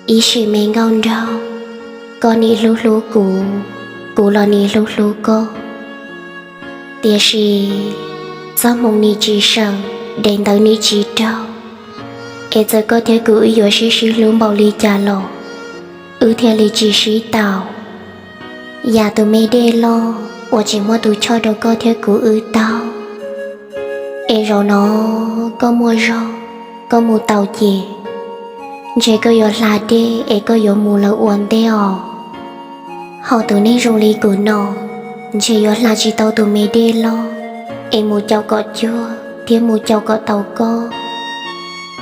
Ib sim me nkauj nraug, koj nim hlub hlub kuv, kuv los nim hlub hlub koj. Tiam sis txoj hmoo nim tsis sawm, daim ntawv nim tsis raug, es txawm koj thiab kuv wb yuav sib sib hlub npaum li cas los wb thiaj li tsis sib tau. Yam tus me dej loj uas tsis muaj tus choj rau koj thiab kuv wb taug. Es zaum no koj muaj zog, koj mus tau ces ntshe koj yuav hla dej es koj yuav mus lawm ua ntej os. Ho tus neeg zoo li kuv no ntshe yuav hla tsis tau tus me dej loj es mus caum kom cuag thiab mus caum kom tau koj.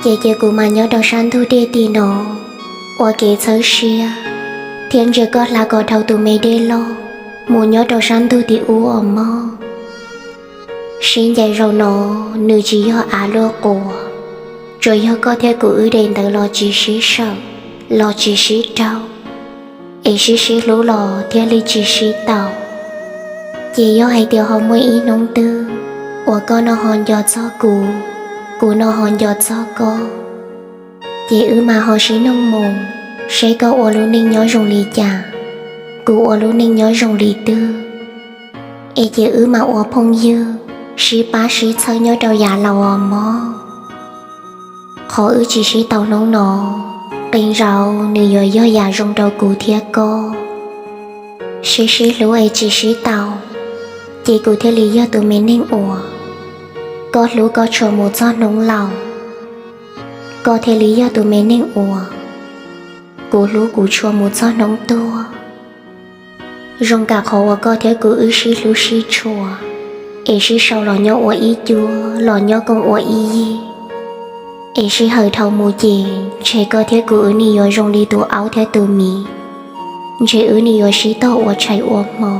Ces cia kuv mas nyob rau sab ntug dej tim no ua kev txhawb siab, thiab ntsia koj hla kom dhau tus me dej loj mus nyob rau sab ntug tim ub os mog. Sib ncaim zaum no nws tsis yog av luaj quas, tsuas yog koj thiab kuv wb daim ntawv los tsis sib sawm, los tsis sib raug, es sib sib hlub los thiaj li tsis sib tau. Ces yog hais tias ho muaj ib hnub twg uas koj no ho nco txog kuv, kuv no ho nco txog koj, ces wb mas ho sib noog mus seb koj ua lub neej nyob zoo li cas, kuv ua lub neej nyob zoo li twg, es ces wb mas ua phooj ywg sib pab sib txhawb nyob rau yav laus os mog. Qhov wb tsis sib tau hnub no, qee zaum nws yuav yog yam zoo rau kuv thiab koj. Sib sib hlub es tsis sib tau, ces kuv thiaj li yog tus me neeg uas koj hlub koj tshua mus txog hnub laus, koj thiaj li yog tus me neeg uas kuv hlub kuv tshua mus txog hnub tuag. Zoo kam qhov uas koj thiab kuv wb sib hlub sib tshua, es sib sau los nyob ua ib cuab los nyob koom ua ib yig, es sij hawm dhau mus ces ntshe koj thiab kuv wb nim yuav zoo li tus aub thiab tus miv, ntshe wb nim yuav sib tog ua tshais ua hmo.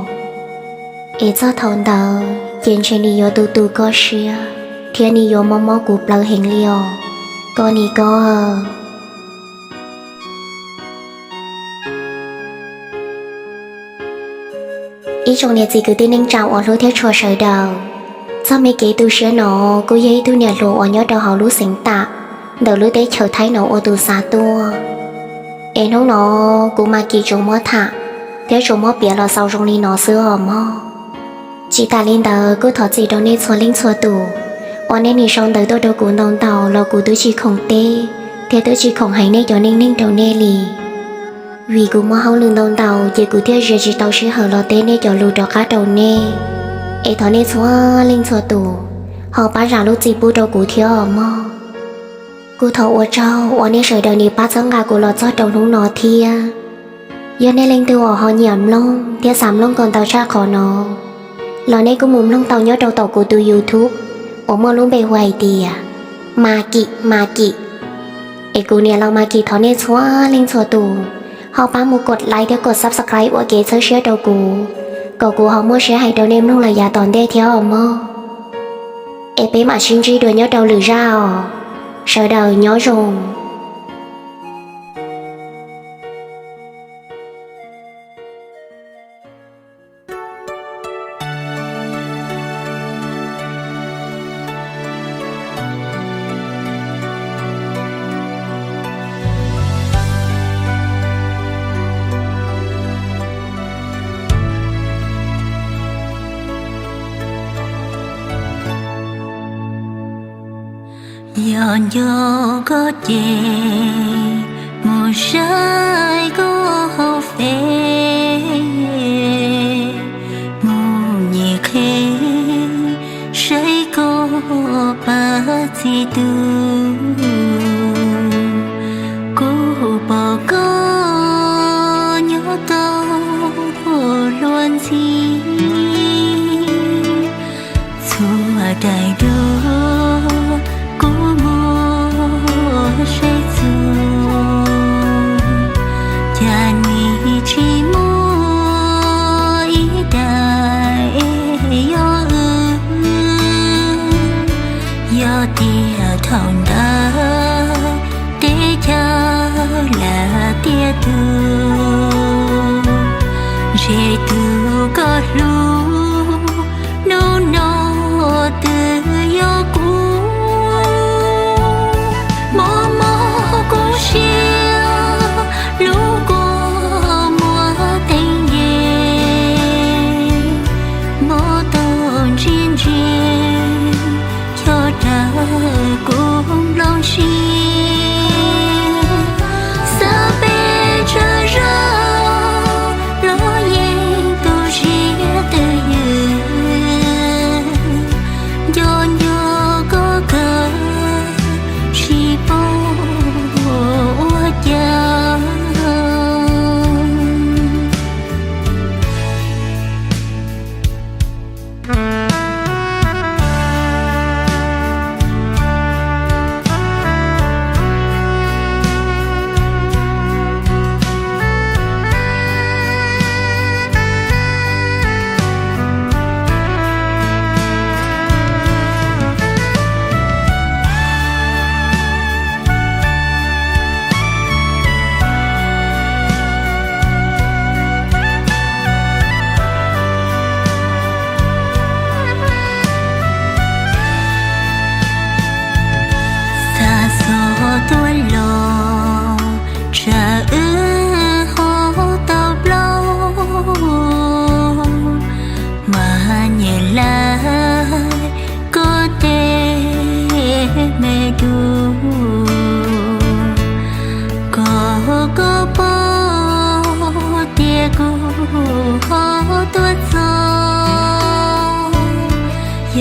Es txog thaum ntawd ces ntshe nim yuav tu tu koj siab, thiab nim yuav mob mob kuv plawv heev li os, koj nim koj. Ib tsoom niam txiv kwv tij neej tsa uas hlub thiab tshua sawv daws, txog me kev tu siab no kuj yog ib tug niam hluas uas nyob rau hauv lub xeev tam ntawm lub teb chaws Thaib no ua tus xa tuaj. Es hnub no kuv Mas Kim tsuas muab tham thiab tsuas muab piav los xaus zoo li no xwb os mog. Tsis tas li ntawd kuj thov txim rau nej txhua leej txhua tus uas nej nim sau ntawv tuaj rau kuv ntau ntau los kuv twb tsis khoom teb thiab twb tsis khoom hais nej cov neej neeg rau nej li. Vim kuv muaj hauj lwm ntau ntau ces kuv thiaj zia tsis tau sij hawm los teb nej cov lus rov qab rau nej. Es thov nej txhua leej txhua tus ho pab zam lub txim pub rau kuv thiab os mog. Kuj thov ua tsaug uas nej sawv daws nim pab txhawb nqa kuv los txog rau hnub no thiab. Yog nej leej twg uas ho nyiam mloog thiab xav mloog kom ntau tshaj qhov no, los nej kuj mus mloog tau nyob rau tom kuv tus YouTube uas muaj lub npe hu hais tias Mas Kim, Mas Kim. Es kuv niam laus Mas Kim thov nej txhua leej txhua tus ho pab mus kos like thiab kos subscribe ua kev txhawb siab rau kuv, kom kuv ho muaj siab hais rau nej mloog lawm yav tom ntej thiab os mog. Es peb mam sib ntsib dua nyob rau lwm zaj os. Sawv daws nyob zoo. Yog nco koj ces mus saib koj hauv Face, mus nyem qheb saib koj pab txi tu. Kuv pom koj nyob tau luag ntxhi, txhua daim duab kuv muab saib txhua, cas nim tsis muaj ib daim yog wb. Yog tias thaum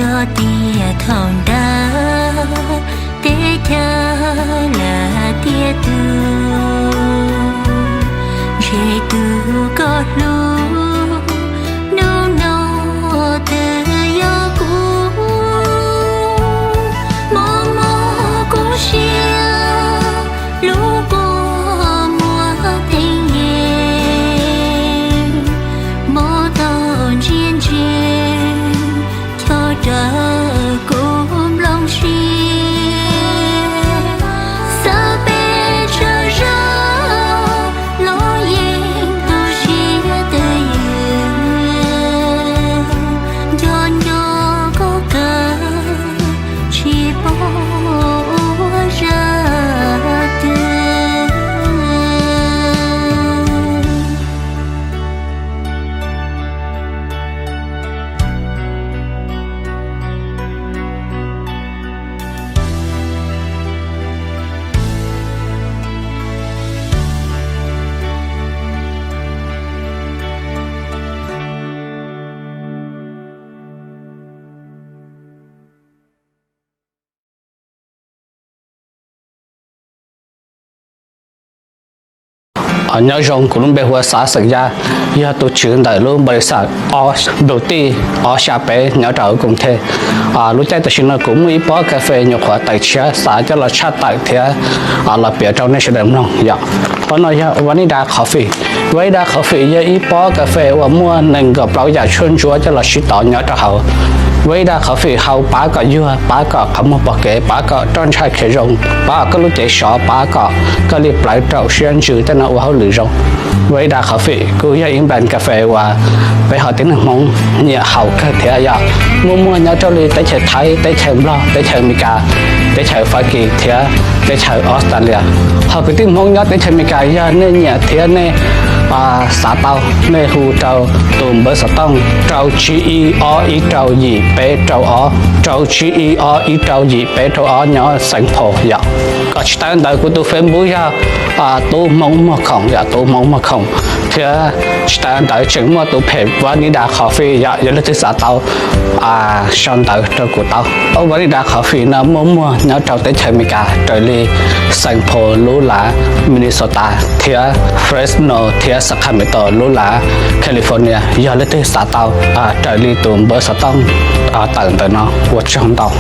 Yog tias thaum ntawd teb chaws lam tiav tus, ntshe tus koj hlub hnub no twb yog kuv. Mob mob kub siab lub kua muag teev yees, mob tau ntsia ntsia cho rawv kuv nplooj siab. Xav peb tsawg zaj los yeej tu siab twj ywm, nco nco koj kawg tsis paub ua zaj twg. Nyob zoo, kuv lub npe hu ua Xav xeem Yaj, yog tus tswv ntawm lub npaus lis xas Ob Dug Tij Ob Xya Peb nyob rau hauv Koos Thej. Lub caij tam sim no kuv muaj ib pob kas fes nyuam qhuav tawm tshiab xav coj los tshaj tawm thiab los piav rau nej sawv daws mloog yom. Pob no yog Vanida Coffee. Vanida Coffee yog ib pob kas fes uas muaj nees nkaum plaub yam tshuaj ntsuab coj los sib tov nyob rau hauv. Vanida Coffee hau pab kom yuag, pab kom qhov muag pom kev, pab kom roj ntsha khiav zoo, pab kom koj lub cev sov, pab kom koj li plawv raum siab ntsws tej no ua hauj lwm zoo. Vanida Coffee kuj yog ib brand kas fes uas peb ho tib neeg Hmoob nyiam haus kawg thiab yom. Muaj muaj nyob rau li teb chaws Thaib, teb chaws Nplog, teb chaws Amelikas, teb chaws Fabkis thiab teb chaws Australia. Ho kwv tij Hmoob nyob teb chaws Amelikas yog nej nyiam thiab nej xav tau, nej hu rau tus npawb xov tooj rau tsib ib ob ib rau yim peb rau ob, rau tsib ib ob ib rau yim peb rau ob nyob Saint Paul yom. Kom tsis tas ntawd kuv tus Facebook yog Tub Hmoob Muag Khoom yom, Tub Hmoob Muag Khoom, thiab tsis tas ntawd tseem muaj tus phem Vanida Coffee yom, yog leej twg xav tau sau ntawv rau kuv tau. Vanida Coffee no muaj muag nyob rau teb chaws Amelikas raws li Saint Paul lub lav, Minnesota thiab Fresno thiab Sacramento lub lav, California. Yog leej twg xav tau raws li tus npawb xov tooj tawm ntawm no, ua tsaug ntau.